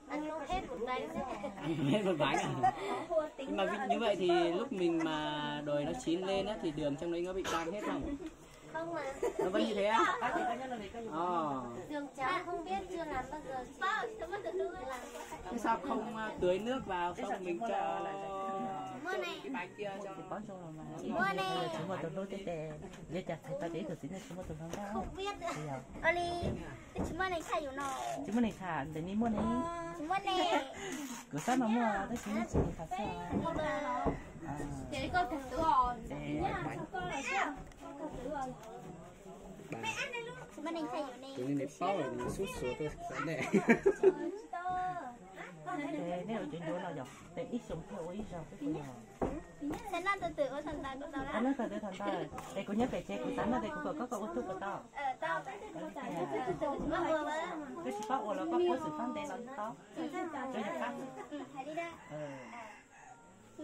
Ăn không hết một bánh. Ăn không hết một bánh à? Nhưng mà vì như vậy thì lúc mình mà đòi nó chín lên á, thì đường trong đấy nó bị tan hết không? Không mà. Nó vẫn như thế á? Ồ. Đường trắng không biết, chưa làm bao giờ chị. Thế sao không, à, tưới nước vào, xong mình cho mua này, cái bánh kia cho. Mua này. Tsis muaj tus hlub tiag ces, yog cas txhais tau tias ib tug txiv neej tsis muaj tus hlub ntag. Không biết nữa. Ua li, tsis muaj neeg tham yus no. Tsis muaj neeg tham, ntawm nej muaj ne. Tsis muaj ne. Kuv xav mas muaj, tab sis nej tsis tham xwb. Ces koj tham xwb os. Tsis muaj neeg tham yus ne. Tus neeg paub lawm nws xub xuav tuaj xav nej. Nej ua cov ncuav no yog tes ib xyoo thiaj ua ib zaug xwb puas yog? Xav noj tus twg ua thaum ntawd kuv tau. Xav noj tus twg thaum ntawd, es kuv nyob pem tsev kuv xav noj tes kuv kom koj, koj ua tub puas tau? Koj tsis paub ua los koj puab xwm fab ntev los tau. Tsuav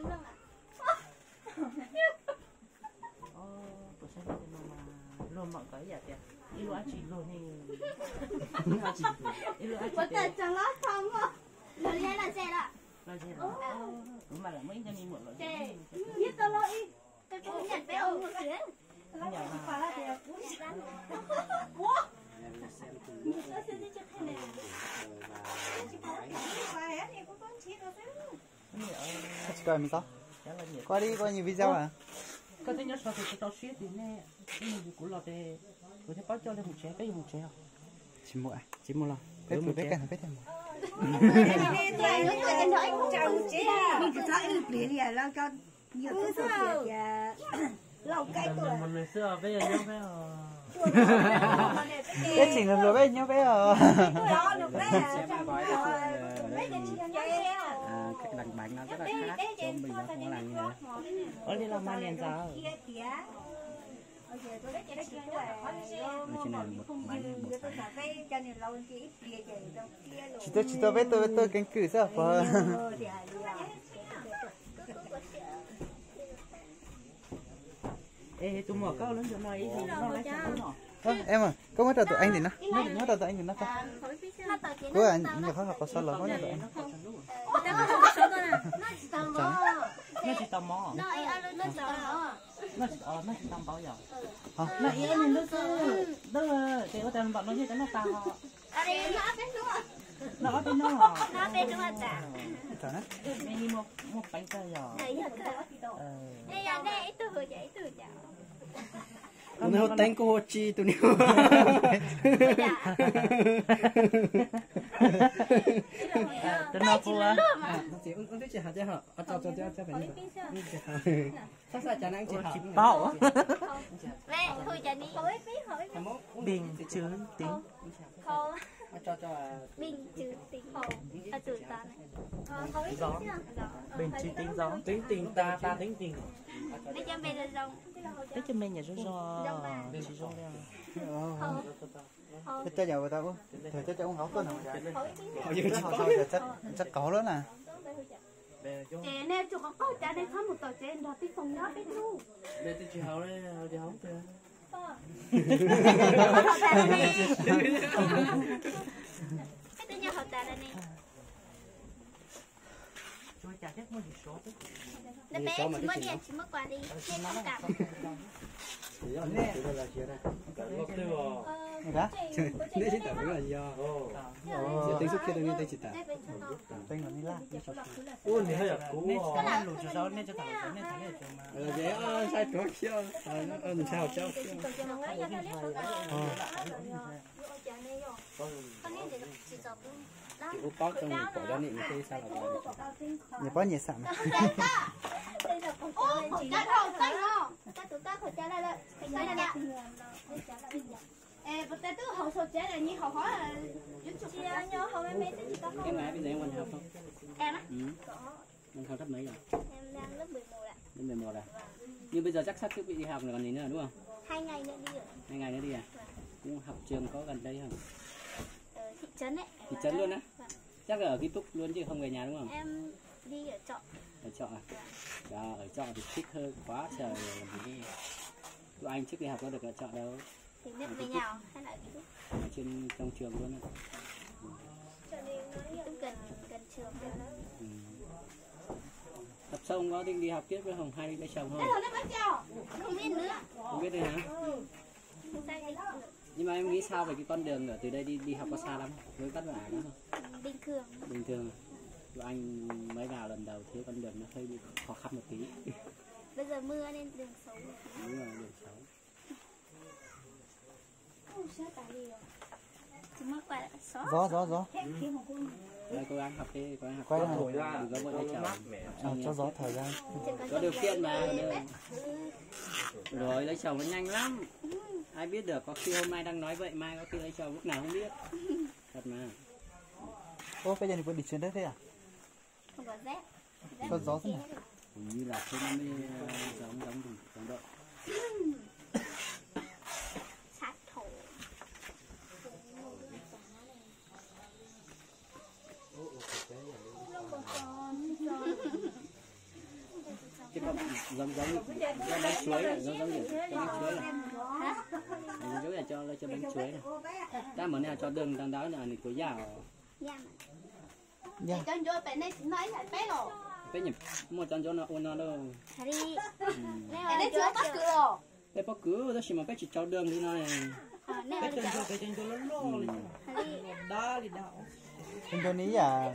yog fab. Kuv saib no mas luag mam kom ib yam tias ib lub dab tsi luag ne. Ib lub dab tsi tias. Los ze los. Kuv mas lam muaj ib co me nyuam los ze. Koj tsis koj me txob. Koj li koj nyiam video à? Koj twb nyob so tes tsis tau siab tias nej, nej mus yug kuv los tes kuv thiaj paub coj nej mus tsev, peb yuav mus tsev os. Tsis mus, tsis mus los peb pw peb kawg no peb thiaj mus. Peb tseem hluas hluas peb nyob peb os. Ua li los mas niam ntxawm. Tsis tuaj, tsis tuaj, peb tuaj, peb tuaj keeb kwm xwb pog. Es tus muam koj lub ntsej no ib zaug noj laib xyoo no. Em, koj muab rau tus eeb tim no, muab rau tus eeb tim no koj. Kuv nyuam qhuav hauv qhov so los muab rau tus eeb. Noj tsis tau mov. Noj tsis tau npaum yog. Noj ib ob niag lub xwb, ces ua cas npaum no yeej tau noj tas ho. Noj ob peb hnub. Me muaj peev kawg yog. Tus nws hu teeb kuj hu tsis tus nws. Tus no kuv. Tsis paub. Bình Trừ Tín. Bình Trừ Tín. Bình Trừ Tín Giống. Tính tình ta, ta tính tình. Teb cov me nyuam zoo zoo, tsis zoo li. Teb cov yog ua tau, teb cov ua nqaub tuaj no, teb ho sau txaj qaug lawm na. Ces nej tsum qhov qaug cas nej txhob mus tom tsev nrog tij foom nyob peb tug. Peb twb nyob hauv tas lawm ne. Peb tsis muaj niam tsis muaj quas li, nej thông cảm. Koj lam lus tsis zoo, nej tso tham, nej tham nej tso mas. Ntshai hauv tsawb. Ces kuv paub tau nws pom cov niam nws thiaj li xa los. Nws paub nyias xam mas. Em à? Em học lớp mấy rồi? Em đang lớp mười một ạ. Lớp mười một à? Nhưng bây giờ chắc sắp chuẩn bị đi học rồi còn gì nữa đúng không? Hai ngày nữa đi rồi. Hai ngày nữa đi à? Vâng. Cũng học trường có gần đây không? Ở thị trấn ấy. Thị trấn luôn á? Vâng. Chắc là ở ký túc luôn chứ không về nhà đúng không? Em đi ở trọ. Ở trọ à? Vâng. Dạ, ở trọ thì thích hơn quá trời. Tụi anh trước đi học có được ở trọ đâu. Thì biết với nhau, hay là ký túc. Ở chưa Trong trường luôn á. Gần, gần trường hơn. Ừ. Tập sau ông có định đi học tiếp với Hồng hay đi sau thôi? Không biết nữa. Không biết nữa hả? Không xác định được. Nhưng mà em nghĩ sao về cái con đường ở từ đây đi đi học có xa lắm? Với Cát Bà đó không? Bình thường. Bình thường. Tụi anh mới vào lần đầu thấy con đường nó hơi bị khó khăn một tí. Bây giờ mưa nên đường xấu. Đúng rồi, đường xấu. Gió, gió, gió. Đây, cố gắng học đi, cố gắng học. Quay đi. Đừng có vội lấy chồng. Học sinh cho gió thổi ra. Có điều kiện mà. Rồi, lấy chồng nó nhanh lắm. Ai biết được, có khi hôm nay đang nói vậy, mai có khi lấy chồng lúc nào không biết. Thật mà. Ủa, bây giờ thì đi trên đấy thế à? Không có dép. Dép có gió thế này. Hình như là không, nó mới, ờ, giống, giống, giống đội. Sát thủ. Cái con giống, giống, giống bánh chuối này, giống, giống như cái bánh chuối này. Hả? Giống như là cho, cho bánh chuối này. Cái mà này cho đường đằng đó là này của Yao. Yao. Cov ncuav pem nej tsis noj ib yam peb los? Peb nyiam muaj cov ncuav no ua no lauj. Hais li. Peb tsis ua pob kws los? Peb pob kws tab sis mas peb tsis tso dơm li no. Peb cov ncuav, peb cov ncuav loj loj li. Dab li dab. Bình thường ní à,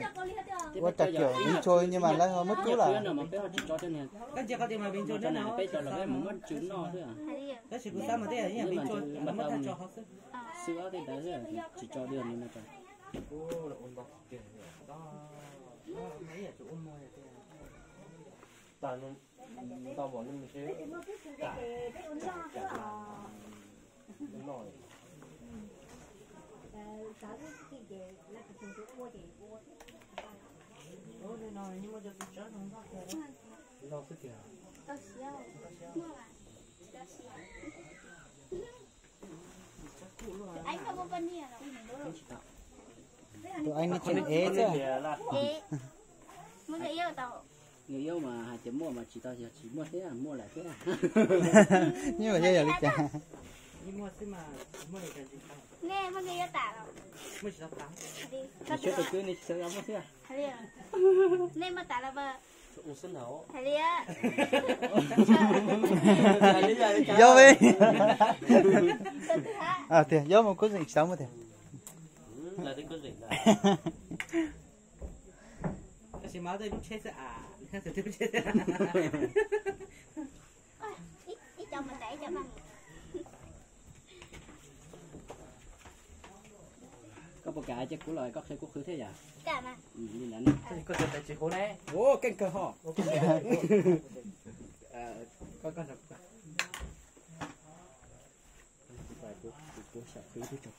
ua trà kiểu bình thường nhưng mà lawv ho muab cub lawm. Peb ho tsis tso cov niag, peb tso lawm peb muab tsw noj xwb. Tab sis kuv xav mas tej yam bình thường muab thaj tso hauv xwb. Xwb ob tej ntawd xwb, tsis tso dơm li no tso. Tụi anh nói chuyện ế chứ. Ế. Muaj người yêu tau. Người yêu mà hais tias muaj mas tsis tau, yog tsis muaj thiab, muaj lawm thiab. Muaj li cas? Nej muaj người yêu tas los? Tsis tau muaj thiab. Nej muaj tas los mas. Hais li. Yog ve. Tias yog mus kuj zeem tsis tau muaj tias. Tab sis mas tej lub tsheb xwb a. Koj puas kam cia kuv los koj qhia kuv qhwv thiab yom? Li ntawd ne. Ua keej kawg ho. Kuv xyaum qhwv ib tug tso, ib tug tso.